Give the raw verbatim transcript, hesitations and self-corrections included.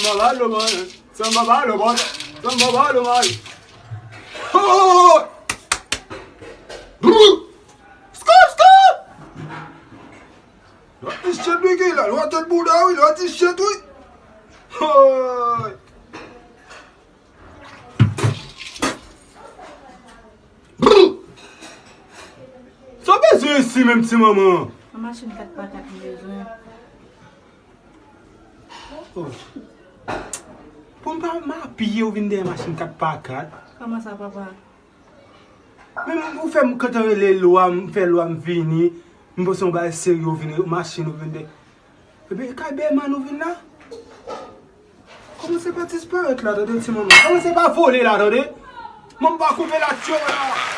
Samba lo man, samba ba lo man, samba ba lo man. Oh! Brrr! Scoop, scoop! Lwa ti chet wi ki la, lwa tèt bouda wi, lwa ti chet wi. Hoy! Brrr! Sa w bezwen isi menm ti manman? Yon machin kat pa kat m bezwen. Oh. Pou m pa mapiye ou vin dèyè machin kat pa kat. Kòman sa, papa? Men ou fè m kantan rele lwa, m fè lwa, m vini. M panse yon bagay serye ou vin, machin ou vin dèyè. Epi, kay Bèman ou vin la? Kòmanse pa disparèt la, tande, ti manman. Kòmanse pa vole la, tande. Manman pa koupe la, tyo la.